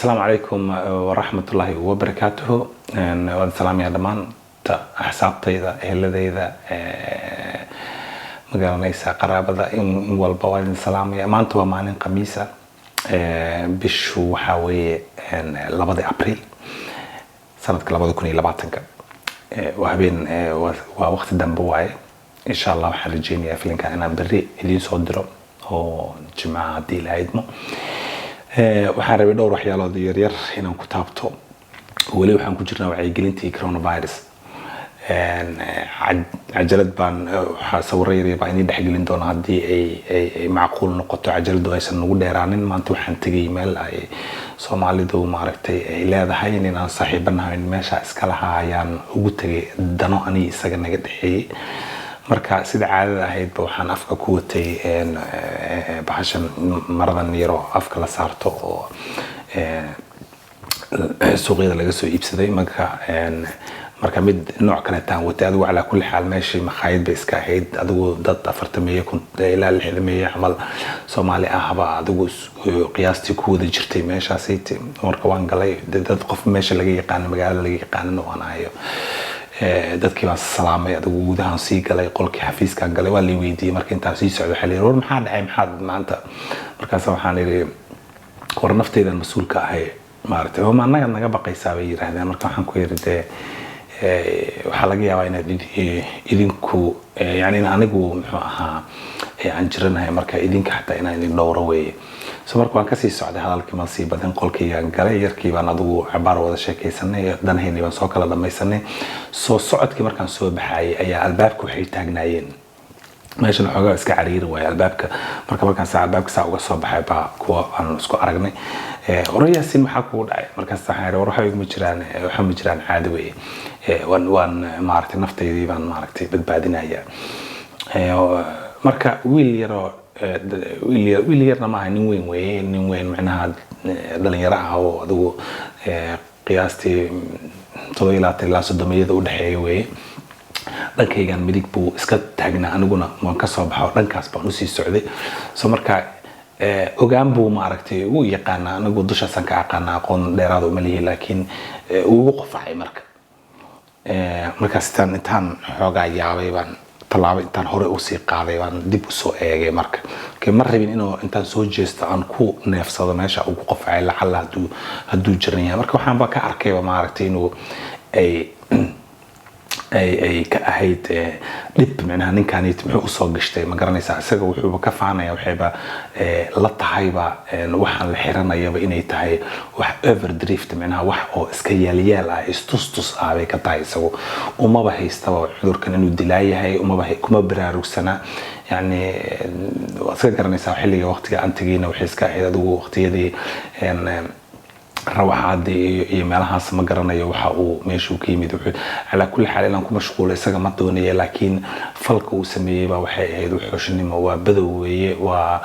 Asalaamu calaykum waraxmatullaahi wabarakaatuhu. Waan salaamayaa dhammaan axsaabtayda, eheladayda, magaranaysa, qaraabada, in walba waan idin salaamaya. Maanta waa maalin Khamiisa, bishu waxaa weeye 2-da Abriil sanadka 2020-ka. Waa habeen, waa waqti dambe waaye. Insha Allah waxaan rajeynayaa filinka inaan berri idiin soo diro oo Jimcaha, haddii la idmo. Waxaan rabay dhowr waxyaalood yaryar inaan ku taabto. Weli waxaan ku jirnaa wacyigelintii coronavirus. Cajalad baan, waxaa sawirro yaryar baan idiin dhexgelin doona haddii ay macquul noqoto, cajaladu aysan nagu dheeraanin. Maanta waxaan tegay meel ay Soomaalidu maaragtay ay leedahay. Nin aan saaxiibanahay meesha iska lahaa ayaan ugu tegay, dano aniga isaga naga dhexeeyey. Marka sida caadada ahaydba waxaan afka ku watay bahashan maradan yaroo afka la saarto oo suuqyada laga soo iibsaday. Marka mid nooc kaleetaan watay. Adigu calaa kulli xaal meeshii makhaayad bay iska ahayd. Adigu dad 40-meeye ilaa 60-meeye camal Soomaali ahba adigu qiyaastii ku wada jirtay meeshaasi. Marka waan galay, dad qof meesha laga yaqaano, magaalada laga yaqaanana waan ahayo. Dadkii baan salaamay, adigu gudahaan sii galay, qolkii xafiiskaan galay, waa lay weydiiyey. Marka intaan sii socdo waxaa la yidhi, "War maxaa dhacay? Maxaad maanta?" Markaas waxaan idhi, "War naftaydan mas-uulka ahay, maaragtay, ma annaga naga baqaysaa?" bay yidhaahdeen. Marka waxaan ku yidhi, dee waxaa laga yaabaa inaad idinku, yani in anigu muxuu ahaa aan jiranahay, marka idinka xataa inaan idin dhowro weeye. So marka waan kasii socday, hadalkii ma sii badin, qolkaygaan galay, yarkii baan adigu cabaar wada sheekaysanay, danahaynii baan soo kala dhamaysanay. Soo socodkii markaan soo baxayay ayaa albaabka waxay taagnaayeen, meeshan xoogaa iska cariiri waaye albaabka. Marka markaan saa albaabka saa uga soo baxay baa kuwa aan isku aragnay. "Hore Yaasiin, maxaa kugu dhacay?" Markaas waxaan idhi, "War waxa iguma jiraan, waxa ma jiraan, caadi weeye. Waan maaragtay naftaydii baan maaragtay badbaadinaya." Marka wiil yaroo wiil yar, wiil yarna maaha, nin weyn weeye, nin weyn macnaha dhalinyaro ah oo adigu qiyaastii 27 ilaa 30-yada u dhexeeya weeye. Dhankaygan midig buu iska taagnaa, aniguna waan ka soo baxo, dhankaas baan usii socday. So marka ogaan buu maaragtay ugu yaqaanaa, anigu dushaasaan ka aqaana, aqoon dheeraada uma lihi, laakiin uu igu qofacay. Marka markaas intaan xoogaa yaabay baan tallaabo intaan hore usii qaaday baan dib usoo eegay. Marka ma rabin inuu intaan soo jeesto aan ku neefsado meesha ugu qofacay, lacalla hadduu jiran yahay. Marka waxaanba ka arkayba maaragtay inuu ay ka ahayd dhib, micnaha ninkanit muxuu usoo gashtay, ma garanaysaa? Isaga wuxuuba ka faanaya, waxayba la tahayba waxaan la xiranayaba inay tahay wax overdrift, micnaha wax oo iska yaalyaal ah, istustus ah bay ka tahay. Isagu umaba haystaba cudurkan inuu dilaa yahay, umaba kuma baraarugsana. Yani waad iska garanaysaa, xilliga waqtiga aan tegayna waxay iska ahayd adigu waqtiyadii rawaxaadii iyo meelahaas. Ma garanayo waxa uu meeshuu ka yimid. Wuxuu calaa kulli xaal inaan ku mashquulo isaga ma doonaya, laakiin falka uu sameeyey baa waxay ahayd wuxuushnimo, waa badow weeye. Waa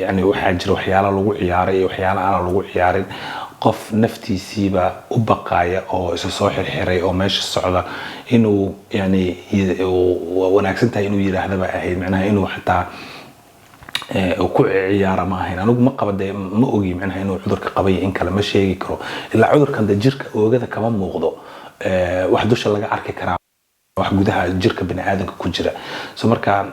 yani waxaa jira waxyaalo lagu ciyaaray iyo waxyaalo aan lagu ciyaarin. Qof naftiisiiba u baqaaya oo isa soo xirxiray oo meesha socda inuu yani waa wanaagsan tahay inuu yidhaahda ba ahayd, macnaha inuu xataa uu ku ciyaara ma ahayn. Anigu ma qaba dee, ma ogi macnaha inuu cudurka qabay in kale, ma sheegi karo, ilaa cudurkan de jirka oogada kama muuqdo. Wax dusha laga arki karaa, wax gudaha jirka biniaadanka ku jira. So marka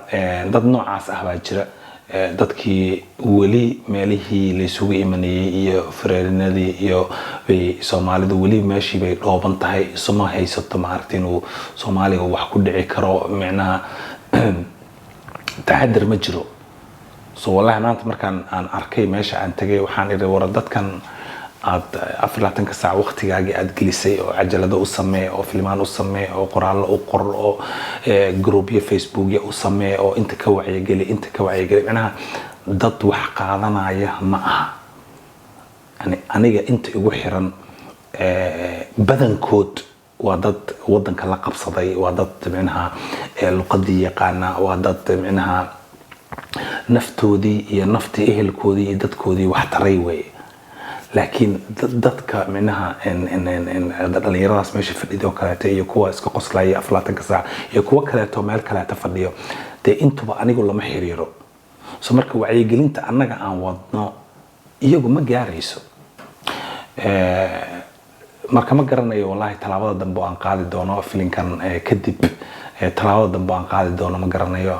dad noocaas ah baa jira. Dadkii weli meelihii laysugu imanayay iyo fareerinadii iyo bay Soomaalidu weli meeshii bay dhooban tahay, isuma haysato maaragtay inuu Soomaaliga wax ku dhici karo, micnaha taxadar ma jiro. So wallahi maanta markaan aan arkay meesha aan tegay, waxaan idhi, war dadkan aad 24-ka saac waqtigaagii aad gelisay oo cajalado u samee oo filmaan u samee oo qoraallo u qor oo groupyo Facebookya u samee oo inta ka wacyageli, inta ka wacyageli, macnaha dad wax qaadanaya ma aha. Yani aniga inta igu xiran badankood waa dad wadanka la qabsaday, waa dad micnaha luqadii yaqaana, waa dad micnaha naftoodii iyo naftii ehelkoodii iyo dadkoodii wax taray weeye. Laakiin dadka micnaha dhalinyaradaas meesha fadhida oo kaleeto iyo kuwa iska qoslaya 24-ka saac iyo kuwo kaleeto meel kaleeto fadhiyo, dee intuba anigu lama xiriiro. So marka wacyigelinta annaga aan wadno Iyagu ma gaarayso. Marka ma garanayo wallahi tallaabada dambe oo aan qaadi doono filinkan kadib. Tallaabada dambe oo aan qaadi doono ma garanayo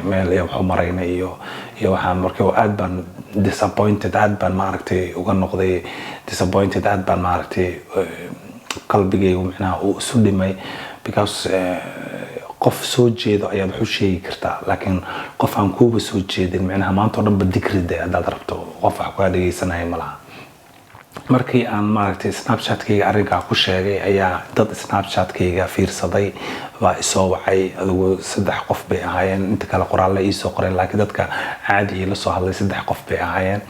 meel iyo waxu marayna iyo waxaan. Marka aad baan disappointed, aad baan maaragtay uga noqday disappointed, aad baan maaragtay qalbigaygu micnaha uu isu dhimay, because qof soo jeedo ayaad wax u sheegi kartaa, laakiin qof aan kuuba soo jeedin, micnaha maanta oo dhan ba digride haddaad rabto, qof wax kaa dhegeysanaya ma laha. Markii aan maaragtay Snapchatkayga arrinkaa ku sheegay ayaa dad Snapchatkayga fiirsaday baa isoo wacay. Adigu saddex qof bay ahaayeen. Inta kale qoraalle iisoo qoreen, laakiin dadka caadi ila soo hadlay saddex qof bay ahaayeen.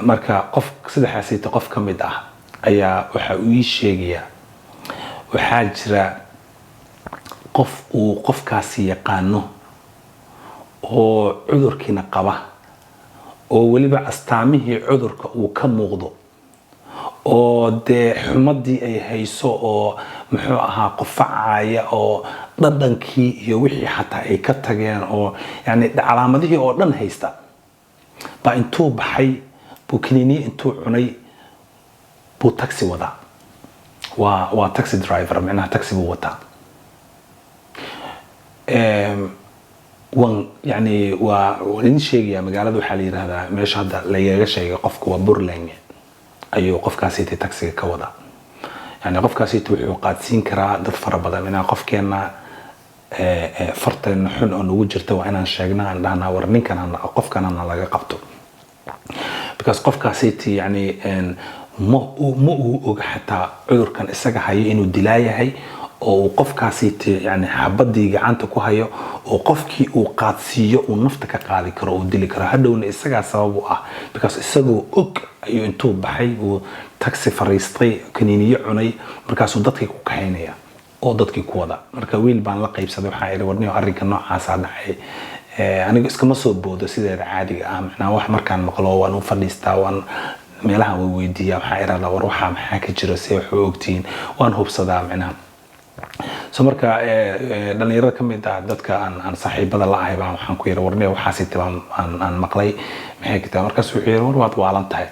Marka qof saddexdaasita qof ka mid ah ayaa waxa uu ii sheegayaa waxaa jira qof uu qofkaasi yaqaano oo cudurkiina qaba, oo weliba astaamihii cudurka uu ka muuqdo, oo dee xumadii ay hayso, oo muxuu ahaa qufacaya, oo dhadhankii iyo wixii xataa ay ka tageen, oo yani calaamadihii oo dhan haysta, baa intuu baxay buu kiniiniye intuu cunay buu taxi wadaa. Waa taxi driver, micnaha taxi buu wataa. Waan yani waan idin sheegayaa magaalada waxaa la yidhahdaa, meesha hadda lagaga sheegay qofka waa Borlänge ayuu qofkaasita taxiga ka wadaa. Yani qofkaasita wuxuu qaadsiin karaa dad fara badan. Micnaha qofkeena farteena xun oo nagu jirta waa inaan sheegnaa, aan dhahnaa war ninkan qofkan hana laga qabto, because qofkaasiti yani ma uu oga xataa cudurkan isaga hayo inuu dilaa yahay, oo uu qofkaasiti yani xabadii gacanta ku hayo, oo qofkii uu qaadsiiyo uu nafta ka qaadi karo, uu dili karo. Hadhowna isagaa sabab u ah, because isagoo og ayuu intuu baxay uu taxi fariistay, kaniiniyo cunay, markaasuu dadkii ku kaxaynaya oo dadkii ku wada. Marka wiil baan la qaybsaday. Waxaa idhi, warniyo, arrinka noocaasaa dhacay. Anigu iskama soo boodo sideeda caadiga ah. Macnaha wax markaan maqlo waan u fadhiistaa, waan meelaha way weydiiyaa. Waxaa irahdaa, war waxaa maxaa ka jira, see wax u ogtihiin? Waan hubsadaa macnaha. So marka dhalinyarada ka mid ah dadka aan saaxiibada la ahay baan waxaan ku yiri, warniyo, waxaasi tibaan aan maqlay, maxay ka tahay? Markaas wuxuu yiri, war waad waalan tahay,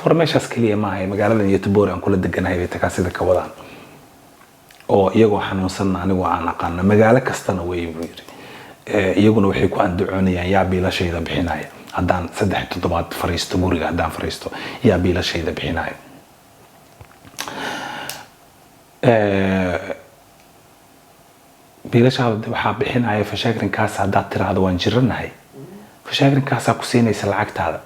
war meeshaas keliya maaha, magaalada Göteborg aan kula deganahay bay takaasida ka wadaan oo iyagoo xanuunsanna anigoo aan aqaano, magaalo kastana wey, buu yiri. Iyaguna waxay ku andacoonayaan, yaa biilashayda bixinaya haddaan 3 toddobaad fariisto guriga, haddaan fariisto yaa biilashayda bixinaya? Biilashaada waxaa bixinaya Försäkringskassan. Haddaad tiraahdo waan jiranahay, Försäkringskassan ku siinaysa lacagtaada.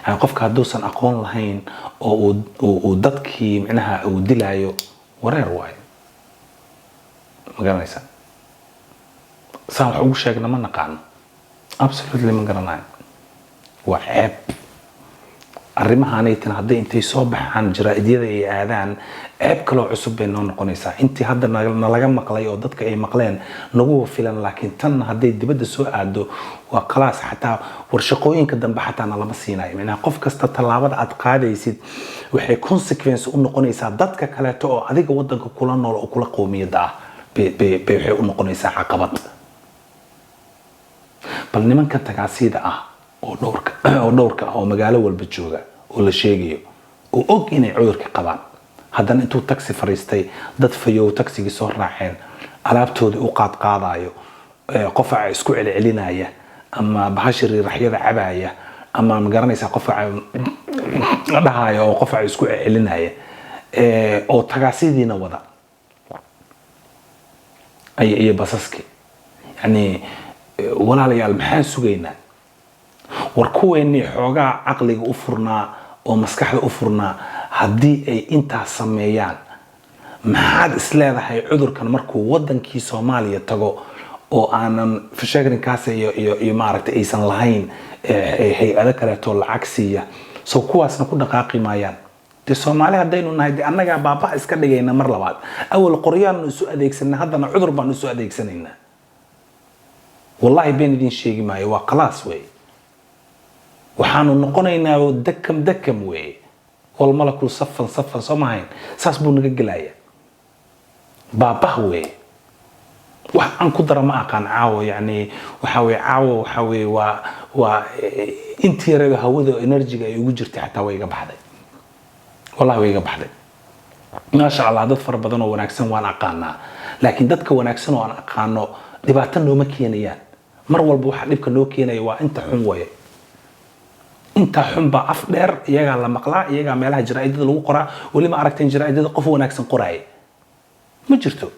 Yani qofka hadduusan aqoon lahayn oo uu dadkii micnaha uu dilaayo, wareer waayo. Ma garanaysaa? Saan wax ugu sheegna ma naqaano, absolutely ma garanayo. Waa ceeb arrimahaanaytan hadday intay soo baxaan jaraa'idiyada ay aadaan, ceeb kaloo cusub bay noo noqonaysaa. Intii hadda nalaga maqlay oo dadka ay maqleen naguwa filan, laakiin tan hadday dibadda soo aado waa khalaas. Xataa warshaqooyinka dambe xataa nalama siinayo. Micnaha qof kasta tallaabada aad qaadaysid waxay consequence u noqonaysaa dadka kaleeto oo adiga wadanka kula nool oo kula qowmiyadda ah bay waxay u noqonaysaa caqabad. Bal nimankan tagaasida ah oo dhowrka ah oo magaalo walba jooga oo la sheegayo oo og inay cudurka qabaan, haddana intuu taxi fariistay dad fayow taxigii soo raaceen alaabtoodii u qaadqaadayo, qofaca isku celcelinaya ama bahashi riiraxyada cabaya ama magaranaysaa qofaca dhahaya oo qofaca isku celcelinaya, oo tagaasidiina wada iyo basaskii. Yani walaalayaal, maxaan sugaynaa? War kuweennii xoogaa caqliga u furnaa oo maskaxda u furnaa haddii ay intaas sameeyaan, maxaad isleedahay cudurkan markuu wadankii Soomaaliya tago oo aanan Försäkringskassan iyo maaragtay aysan lahayn hay-ado kaleeto lacag siiya, so kuwaasna ku dhaqaaqi maayaan? Dee Soomaali haddaynu nahay, dee annagaa baaba iska dhigayna mar labaad. Awal qoryaannu isu adeegsanay, haddana cudur baanu isu adeegsanaynaa. Wallahi been idin sheegi maayo, waa khalaas wey. Waxaanu noqonaynaa dakam dakam weeye. والملك صفا صفا, soo mahayn? Saas buu naga gelaya, baabah weeye. Wax aan ku dara ma aqaan caawo. Yani waxa weye, caawo waxa weye waa intii yareedo hawada, energy-ga ay ugu jirtay xataa way iga baxday, wallahi way iga baxday. Maasha Allah, dad fara badan oo wanaagsan waan aqaanaa, laakiin dadka wanaagsan oo aan aqaano dhibaato nooma keenayaan. Mar walba waxa dhibka noo keenaya waa inta xun waye. Inta xun baa af dheer, iyagaa la maqlaa, iyagaa meelaha jaraa'idada lagu qoraa. Weli ma aragteen jaraa'idada qof wanaagsan qoraaye? Ma jirto.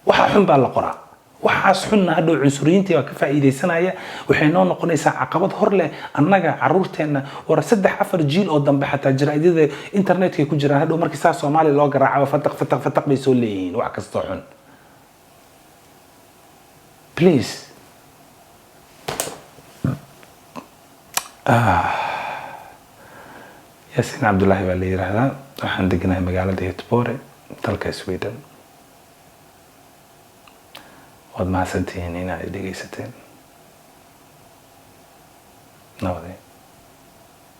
Waxa xun baa la qoraa. Waxaas xunna hadhow cunsuriyiintii baa ka faa'iidaysanaya. Waxay noo noqonaysaa caqabad hor leh annaga, caruurteenna, war saddex afar jiil oo dambe. Xataa jaraa'idada internetka ku jiraan hadhow markii saa Soomaaliya loo garaaco, fataq fataq fataq bay soo leeyihiin wax kastoo xun. Please. Yaasiin Cabdullaahi baa la yiraahdaa. Waxaan deganahay magaalada Göteborg, dalka Sweden. Waad mahadsantihiin inaad dhegaysateen. Nabadee.